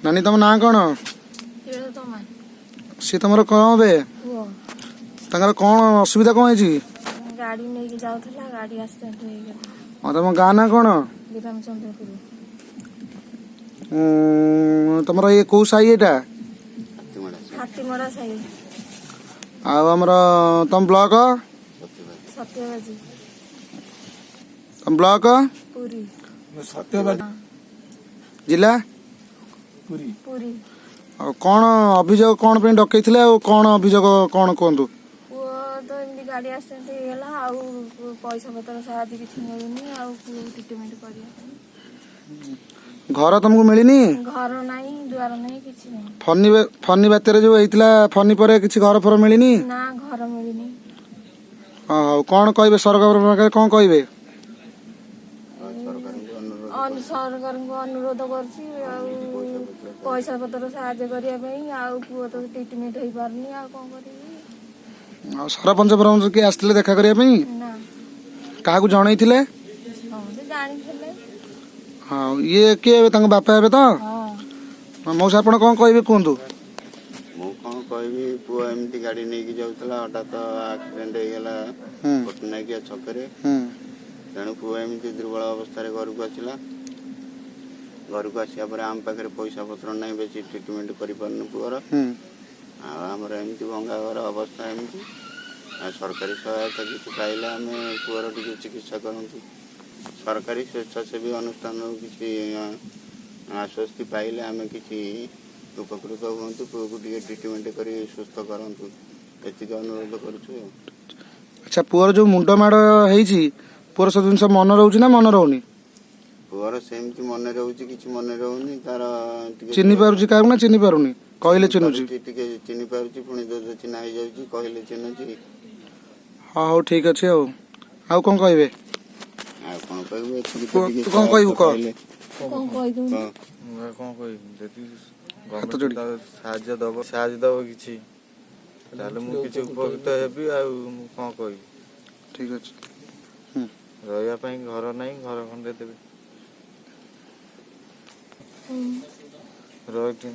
ନାନୀ, ତମ ନାଁ କ'ଣ? ତିଳୋତ୍ତମା। ସିଏ ତମର କ'ଣ ହେବେ? ପୁଅ। ତାଙ୍କର କ'ଣ ଅସୁବିଧା କ'ଣ ହେଇଛି? ଗାଡ଼ି ନେଇକି ଯାଉଥିଲା, ଗାଡ଼ି ଆକ୍ସିଡେଣ୍ଟ ହେଇଗଲା। ହଁ, ତମ ଗାଁ ନାଁ କ'ଣ? ବିରାମଚନ୍ଦ୍ରପୁର। ତମର ଇଏ କୋଉ ସାହି ଏଇଟା? ହାତୀମରା ସାହି। ଆଉ ଆମର ତମ ବ୍ଲକ? ସତ୍ୟବାଦୀ। ତମ ବ୍ଲକ? ପୁରୀ। ସତ୍ୟବାଦୀ। ଜିଲ୍ଲା? ପୁରୀ। ପୁରୀ। ଆଉ କ'ଣ ଅଭିଯୋଗ, କ'ଣ ପାଇଁ ଡକେଇଥିଲେ ଆଉ କ'ଣ ଅଭିଯୋଗ କ'ଣ କୁହନ୍ତୁ। ପୁଅ ତ ଏମିତି ଗାଡ଼ି ଆକ୍ସିଡେଣ୍ଟ ହେଇଗଲା, ଆଉ ପଇସା ପତ୍ର ସାହାଯ୍ୟ କିଛି ମିଳୁନି ଆଉ ପୁଅ ଟ୍ରିଟମେଣ୍ଟ କରିବା ପାଇଁ। ଘର ତମକୁ ମିଳିନି? ଘର ନାହିଁ, ଦୁଆର ନାହିଁ, କିଛି ନାହିଁ। ଫନି ବାତ୍ୟାରେ ଯୋଉ ହେଇଥିଲା, ଫନି ପରେ କିଛି ଘର ଫର ମିଳିନି? ନା, ଘର ମିଳିନି। ହଁ, ହଉ, କ'ଣ କହିବେ ସରକାରଙ୍କ ପାଖରେ, କ'ଣ କହିବେ? ସରକାରଙ୍କୁ ଅନୁରୋଧ କରୁଛି ଆଉ ପଇସା ପତ୍ର ସାହାଯ୍ୟ କରିବା ପାଇଁ। ଆଉ ପୁଅ ତ ଟ୍ରିଟମେଣ୍ଟ ହେଇପାରୁନି, ଆଉ କଣ କରିବି? ଆଉ ସରପଞ୍ଚ ଫରପଞ୍ଚ କିଏ ଆସିଥିଲେ ଦେଖା କରିବା ପାଇଁ? ନା। କାହାକୁ ଜଣେଇଥିଲେ? ସମସ୍ତେ ଜାଣିଥିଲେ। ହଁ, ଇଏ କିଏ ହେବେ? ତାଙ୍କ ବାପା ହେବେ ତ? ହଁ। ମଉସା, ଆପଣ କ'ଣ କହିବେ କୁହନ୍ତୁ। ମୁଁ କଣ କହିବି, ପୁଅ ଏମିତି ଗାଡି ନେଇକି ଯାଉଥିଲା, ହଠାତ୍ ଆକ୍ସିଡେଣ୍ଟ ହେଇଗଲା ପଟ୍ଟନାୟକିଆ ଛକରେ। ତେଣୁ ପୁଅ ଏମିତି ଦୁର୍ବଳ ଅବସ୍ଥାରେ ଘରକୁ ଆସିଲା। ଘରକୁ ଆସିବା ପରେ ଆମ ପାଖରେ ପଇସା ପତ୍ର ନାହିଁ, ବେଶୀ ଟ୍ରିଟମେଣ୍ଟ କରିପାରୁନୁ ପୁଅର। ଆଉ ଆମର ଏମିତି ଭଙ୍ଗା ଘର ଅବସ୍ଥା ଏମିତି। ଆଉ ସରକାରୀ ସହାୟତା କିଛି ପାଇଲେ ଆମେ ପୁଅର ଟିକେ ଚିକିତ୍ସା କରନ୍ତୁ। ସରକାରୀ ସ୍ୱେଚ୍ଛାସେବୀ ଅନୁଷ୍ଠାନରୁ କିଛି ଆଶ୍ୱସ୍ତି ପାଇଲେ ଆମେ କିଛି ଉପକୃତ ହୁଅନ୍ତୁ। ପୁଅକୁ ଟିକେ ଟ୍ରିଟମେଣ୍ଟ କରି ସୁସ୍ଥ କରନ୍ତୁ, ଏତିକି ଅନୁରୋଧ କରୁଛୁ ଆଉ। ଆଚ୍ଛା, ପୁଅର ଯୋଉ ମୁଣ୍ଡ ମାଡ଼ ହେଇଛି, ପୁଅର ସବୁ ଜିନିଷ ମନେ ରହୁଛି ନା ମନେ ରହୁନି? ପୁଅର ସେମିତି ମନେ ରହୁଛି, କିଛି ମନେ ରହୁନି ତାର ଟିକେ। ଚିହ୍ନି ପାରୁଛି କାହାକୁ ନା ଚିହ୍ନି ପାରୁନି? କହିଲେ ଚିହ୍ନୁଛି? ପାରୁଛି, ଟିକେ ଚିହ୍ନି ପାରୁଛି, ପୁଣି ଦୋଷ ଚିହ୍ନା ହେଇଯାଉଛି, କହିଲେ ଚିହ୍ନୁଛି। ହଁ, ହଉ, ଠିକ ଅଛି। ଆଉ କ'ଣ କହିବେ? ଆଉ କଣ କହିବୁ, ଏତିକି ତ। ଟିକେ ତୁ କଣ କହିବୁ, କହ। ସହାୟତା ପାଇଲେ। କଣ କହିଦଉନି? ହଁ। ମୁଁ ଆଉ କଣ କହିବି, ଯଦି ହାତ ଯୋଡ଼ି। ଗଭର୍ଣ୍ଣମେଣ୍ଟ ତାର ସାହାଯ୍ୟ ଦବ କିଛି, ତାହେଲେ ମୁଁ କିଛି ଉପକୃତ ହେବି। ଆଉ ମୁଁ କଣ କହିବି? ଠିକ ଅଛି। ରହିବା ପାଇଁ ଘର ନାହିଁ, ଘର ଖଣ୍ଡେ ଦେବେ। ରହିଛି।